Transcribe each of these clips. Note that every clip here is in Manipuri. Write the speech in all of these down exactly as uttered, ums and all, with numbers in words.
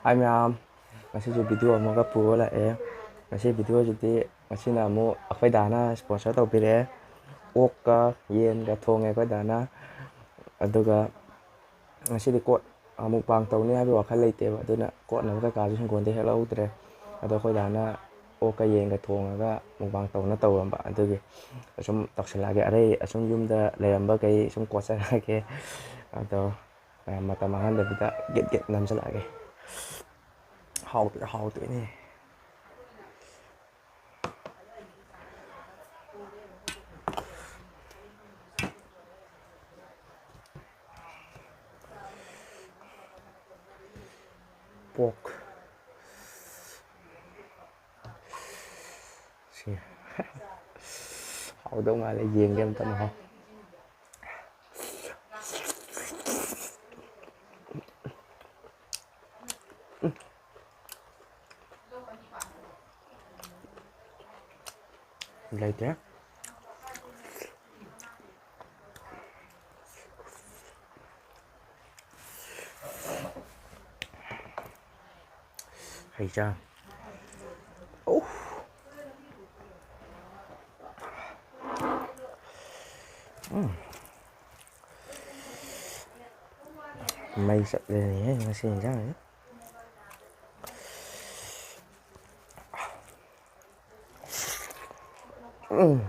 ꯍꯥꯏ ꯃꯌꯥꯝ, ꯉꯁꯤꯁꯨ ꯚꯤꯗꯤꯑꯣ ꯑꯃꯒ ꯄꯨꯔ ꯂꯥꯛꯑꯦ꯫ ꯉꯁꯤ ꯚꯤꯗꯤꯑꯣꯁꯤꯗꯤ, ꯉꯁꯤꯅ ꯑꯃꯨꯛ ꯑꯩꯈꯣꯏ ꯗꯥꯅ ꯏꯁꯄꯣꯟꯁꯔ ꯇꯧꯕꯤꯔꯛꯑꯦ꯫ ꯑꯣꯛꯀ ꯌꯦꯟꯒ ꯊꯣꯡꯉꯦ ꯑꯩꯈꯣꯏ ꯗꯥꯅ꯫ ꯑꯗꯨꯒ ꯉꯁꯤꯗꯤ ꯀꯣꯠ ꯑꯃꯨꯛ ꯄꯥꯡ ꯇꯧꯅꯤ ꯍꯥꯏꯕꯒꯤ ꯋꯥꯈꯜ ꯂꯩꯇꯦꯕ, ꯑꯗꯨꯅ ꯀꯣꯠꯅꯕ ꯀꯩꯀꯥꯁꯨ ꯍꯤꯡꯒꯣꯜꯗ ꯍꯦꯛꯂꯛꯍꯧꯗ꯭ꯔꯦ꯫ ꯑꯗꯣ ꯑꯩꯈꯣꯏ ꯗꯥꯅ ꯑꯣꯛꯀ ꯌꯦꯟꯒ ꯊꯣꯡꯉꯒ ꯃꯨꯛꯕꯥꯡ ꯇꯧꯅ ꯇꯧꯔꯝꯕ, ꯑꯗꯨꯒꯤ ꯑꯁꯨꯝ ꯇꯧꯁꯤꯜꯂꯛꯑꯒꯦ꯫ ꯑꯔꯩ ꯑꯁꯨꯝ ꯌꯨꯝꯗ ꯂꯩꯔꯝꯕ ꯀꯩ ꯁꯨꯝ ꯀꯣꯠꯆꯔꯛꯑꯒꯦ꯫ ꯑꯗꯣ ꯃꯌꯥꯝ ꯃꯇꯝ ꯃꯥꯡꯍꯟꯗꯕꯤꯗ ꯒꯤꯠ ꯒꯤꯠ ꯅꯝꯁꯤꯜꯂꯛꯑꯒꯦ꯫ ꯍꯥꯎꯗꯣꯏ ꯍꯥꯎꯗꯣꯏꯅꯦ꯫ ꯄꯣꯛ꯫ ꯁꯤ ꯍꯥꯎꯗꯧ ꯃꯥꯜꯂꯦ, ꯌꯦꯡꯒꯦ ꯑꯝꯇ ꯃꯍꯥꯎ꯫ ꯂꯩꯇꯦ꯫ ꯍꯩ ꯆꯥ꯫ ꯑꯧ꯫ ꯎꯝ꯫ ꯃꯩ ꯆꯠꯂꯦꯅꯦꯍꯦ ꯉꯁꯤ ꯏꯟꯖꯥꯡꯁꯦ꯫ ꯎꯝ꯫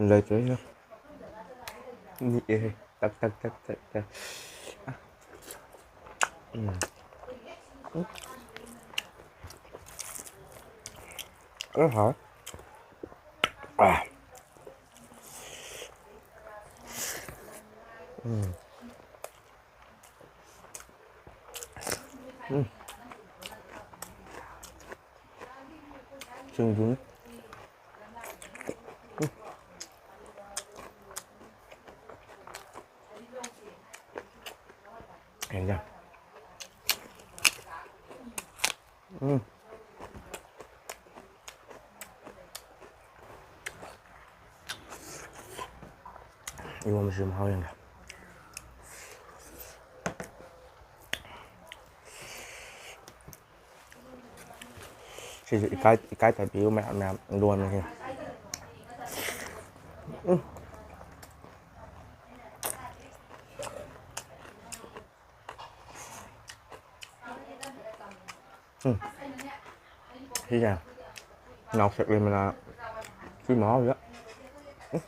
ꯂꯩꯇ꯭ꯔꯦꯍꯦ꯫ ꯅꯤꯛꯑꯦꯍꯦ꯫ ꯇꯛ, ꯇꯛ, ꯇꯛ, ꯇꯛ, ꯇꯛ꯫ ꯎꯝ꯫ ꯎꯝ꯫ ꯂꯣꯏ ꯍꯥꯎꯋꯦ꯫ ꯑꯥ꯫ ꯎꯝ꯫ ꯎꯝ꯫ ꯁꯤꯡꯖꯨꯅꯤ꯫ ꯎꯝ꯫ ꯌꯦꯡꯖꯥꯡ꯫ ꯎꯝ꯫ ꯏꯔꯣꯝꯕꯁꯤꯁꯨ ꯃꯍꯥꯎ ꯌꯦꯡꯒꯦ꯫ ꯁꯤꯁꯨ ꯏꯀꯥꯏ ꯏꯀꯥꯏ ꯊꯥꯕꯤꯌꯨ ꯃꯌꯥꯝ ꯃꯌꯥꯝ ꯂꯣꯟꯕꯁꯦ꯫ ꯎꯝ꯫ ꯎꯝ꯫ ꯁꯤꯁꯦ ꯅꯥꯎꯁꯦꯛ ꯂꯩ ꯃꯅꯥ꯫ ꯁꯤ ꯃꯍꯥꯎꯁꯤꯗ꯫ ꯎꯝ꯫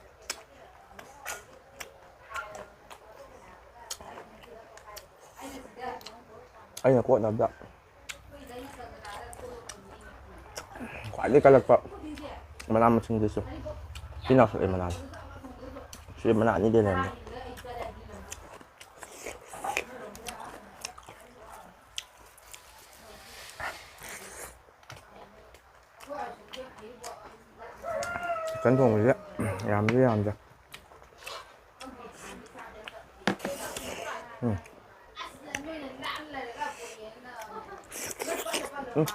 ꯑꯩꯅ ꯀꯣꯠꯅꯕꯗ ꯈ꯭ꯋꯥꯏꯗꯒꯤ ꯀꯜꯂꯛꯄ ꯃꯅꯥ ꯃꯁꯤꯡꯗꯨꯁꯨ ꯁꯤ ꯅꯥꯎꯁꯦꯛ ꯂꯩ ꯃꯅꯥꯗꯣ꯫ ꯁꯤ ꯃꯅꯥ ꯑꯅꯤꯗꯩ ꯂꯩꯔꯝꯃꯦ꯫ ꯆꯤꯛꯀꯟ ꯊꯣꯡꯕꯁꯦ ꯌꯥꯝꯁꯨ ꯌꯥꯝꯗꯦ꯫ ꯎꯝ꯫ ꯎꯝ꯫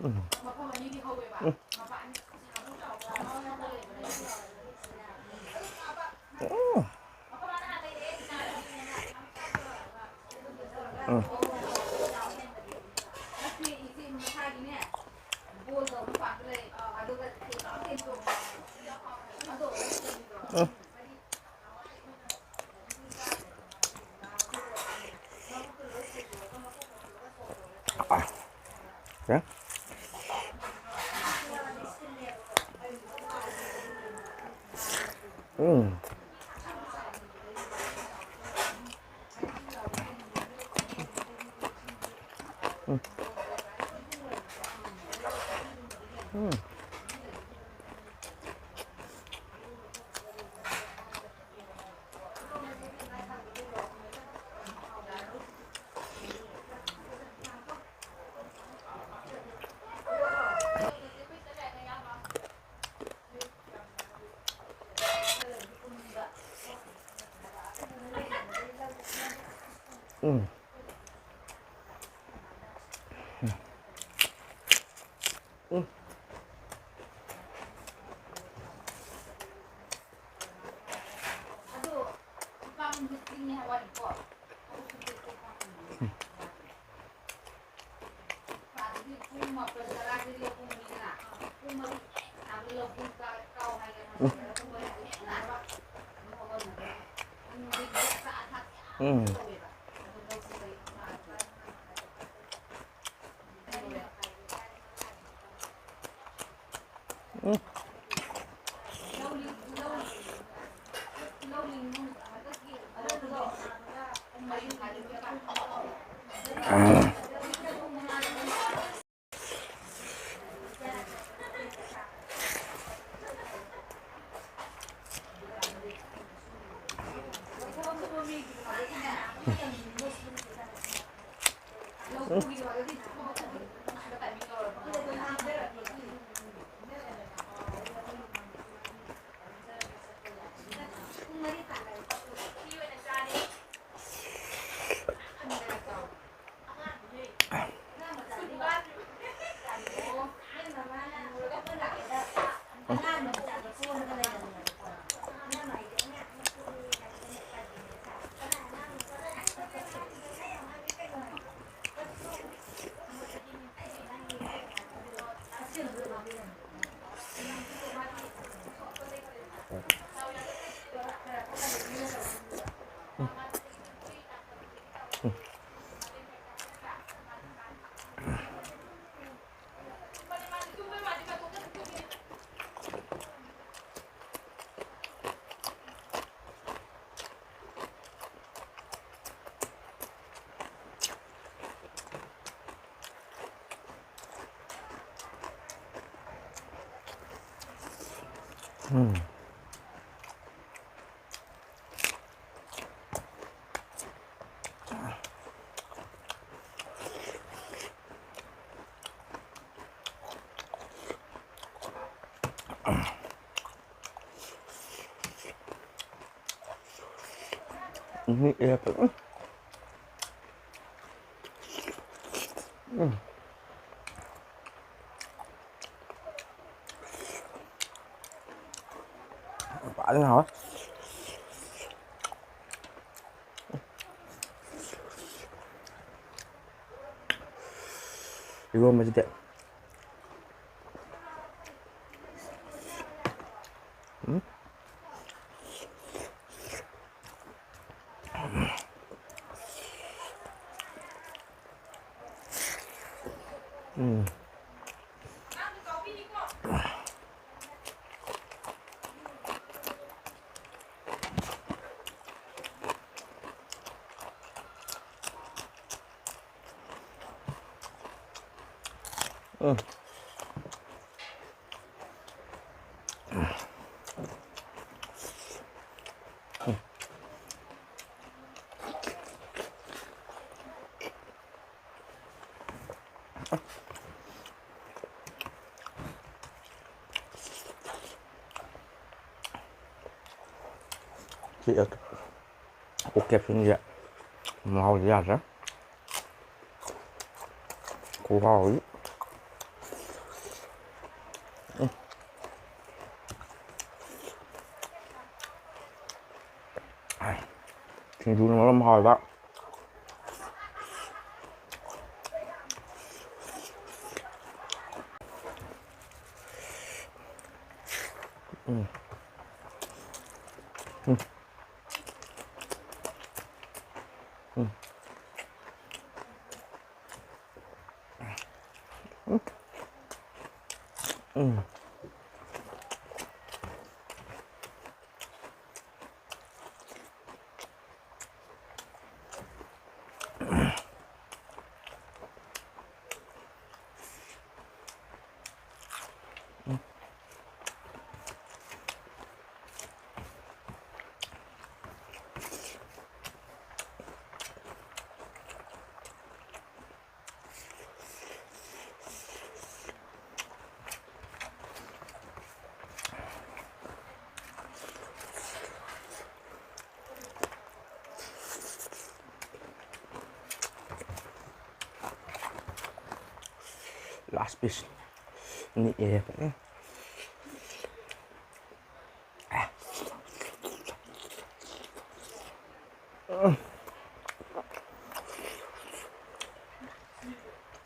ꯎꯝ꯫ ꯎꯝ꯫ ꯎꯝ꯫ ꯎꯝ꯫ ꯎꯝ꯫ ꯎꯝ꯫ ꯎꯝ꯫ ꯎꯝ꯫ ꯎꯝ꯫ ꯎꯝ꯫ ꯎꯝ꯫ ꯎꯝ꯫ ꯎꯝ, ꯎꯝ꯫ ꯎꯝ꯫ ꯐꯖꯅ ꯍꯥꯎꯋꯦ꯫ ꯏꯔꯣꯝꯕꯁꯤꯗꯤ꯫ ꯎꯝ꯫ ꯎꯝ꯫ ꯎꯝ꯫ ꯁꯤ ꯑꯣꯛ ꯀꯦꯞꯁꯨꯜꯁꯦ ꯃꯍꯥꯎꯁꯦ ꯌꯥꯗ꯭ꯔꯦ꯫ ꯈꯨꯍꯥꯎꯗꯤ꯫ ꯎꯝ꯫ ꯁꯤꯡꯖꯨꯅ ꯃꯔꯣꯝ ꯍꯥꯎꯔꯤꯕ꯫ ꯎꯝ꯫ ꯎꯝ꯫ ꯎꯝ꯫ ꯎꯝ꯫ Last piece. Ini ya, Pak, ya.